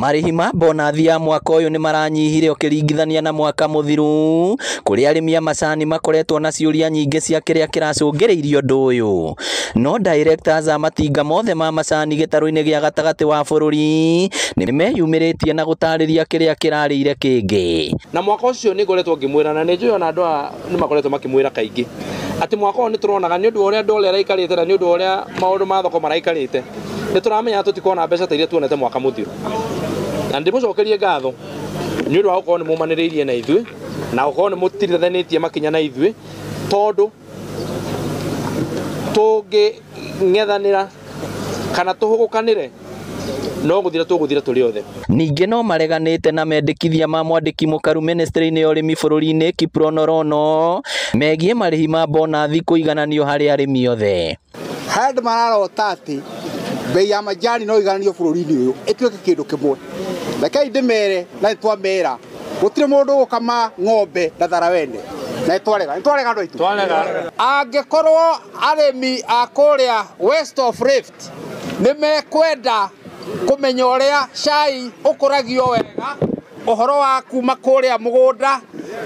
Marĩhi ma bonathi ya mwaka ũyũ nĩ maranyihire ũkĩringithania na mwaka mũthiru, kũrĩa arĩmi a macani makoretwo na ciũria nyingĩ cia kĩrĩa kĩracũngĩrĩirie ũndũ ũyũ. No directors a matinga mothe ma macani gĩtarũ-inĩ gĩa gatagatĩ wa bũrũri nĩ meyumĩrĩtie na gũtarĩria kĩrĩa kĩrarĩire kĩngĩ. Na mwaka ũcio nĩ ngoretwo ngĩmwĩra na nĩ njũĩ ona andũ aya nĩ makoretwo makĩmwĩra kaingĩ atĩ mwaka ũyũ nĩ tũronaga nĩ ũndũ wa ũrĩa dola ĩraikarĩte na nĩ ũndũ wa ũrĩa maũndũ ma thoko maraikarĩte, nĩ tũramenya tũtikona mbeca ta iria tuonete mwaka mũthiru. Na ndĩmũcokerie ngatho nĩ ũndũ wa gũkorwo nĩ mũmanĩrĩirie na ithuĩ na gũkorwo nĩ mũtirithanĩtie makinya na ithuĩ, tondũ tũngĩng'ethanĩra kana tũhũgũkanĩre no gũthira tũgũthira tũrĩ othe. Ningĩ no mareganĩte na mendekithia ma mwandĩki mũkaru ministry-inĩ ya ũrĩmi bũrũri-inĩ Kiprono Rono megiĩ marĩhi ma bonathi kũigananio harĩ arĩmi othe. Harĩa andũ mararota atĩ bei ya majani no igananio bũrũri-inĩ ũyũ ĩtuĩke kĩndũ kĩmwe. Rekei ndĩmere na nĩtwamera gũtirĩ mũndũ ũgũkama ng'ombe na tharawene, na nĩtwarega, nĩtwarega andũ aitũ. Twarega. Angĩkorwo arĩmi a kũrĩa West of Rift nĩ mekwenda kũmenya ũrĩa cai ũkũragio wega, ũhoro wa kuma kũrĩa mũgũnda,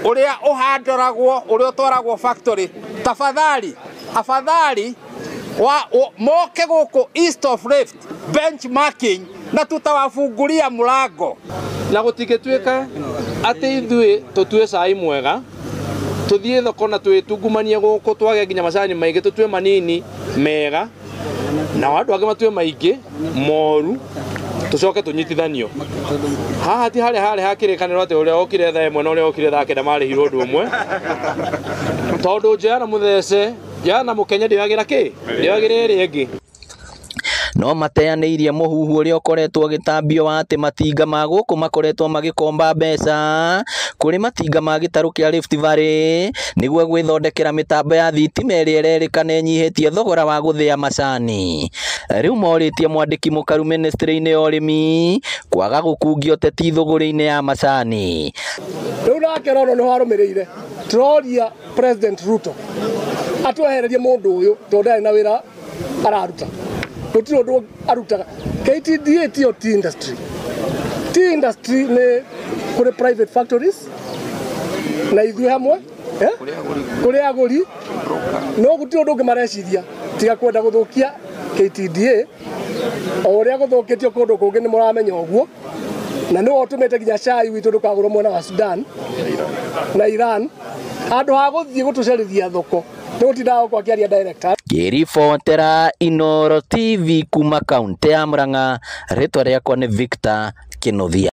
ũrĩa ũhandoragwo, ũrĩa ũtwaragwo factory, tafadhali, afadhali moke gũkũ East of Rift benchmarking na tutawafungulia mlango. Na gũtingĩtuĩka atĩ ithuĩ tũtue cai mwega tũthiĩ thoko na twĩtungumanie gũkũ twage nginya macani maingĩ, tũtue manini mega na andũ angĩ matue maingĩ moru, tũcoke tũnyitithanio. Haha ti harĩa harĩ hakĩrĩkanĩrwo atĩ ũrĩa okire thaa ĩmwe na ũrĩa okire thaa kenda marĩhirwo ũndũ ũmwe, tondũ njoya na mũthece, njoya na mũkenya ndĩoyagĩra kĩ, ndĩoyagĩra ĩrĩa ĩngĩ. No mateanĩirie mũhuhu ũrĩa ũkoretwo ũgĩtambio wa atĩ matinga ma gũkũ makoretwo magĩkomba mbeca kũrĩ matinga ma gĩtarũ kĩa Rift Valley nĩguo gwĩthondekera mĩtambo ya thitima ĩrĩa ĩrerĩkana ĩnyihĩtie thogora wa gũthĩa macani. Rĩu morĩtie mwandĩki mũkaru ministry-inĩ ya ũrĩmi kwaga gũkungia ũteti thũgũrĩ-inĩ ya macani. Rĩu nake Rono nĩho arũmĩrĩire, tũroria President Ruto atwehererie mũndũ ũyũ tondũ ndarĩ na wĩra araruta, gũtirĩ ũndũ arutaga. KTDA tiyo tea industry. Tea industry nĩ kũrĩ private factories na ithuĩ hamwe, kũrĩ agũri, no gũtirĩ ũndũ ũngĩ mareciria tiga kwenda gũthũkia KTDA o ũrĩa gũthũkĩtio kũndũ kũngĩ nĩ mũramenya ũguo, na nĩwe ũtũmĩte nginya cai witũ ndũkagũrwo mwena wa Sudan na Iran handũ ha gũthiĩ gũtũcarĩria thoko nĩ gũtindaga gũkũ akĩaria director. Ngĩribotera Inooro TV kuma kaunti ya Murang'a, rĩtwa rĩakwa nĩ Victor Kĩnuthia.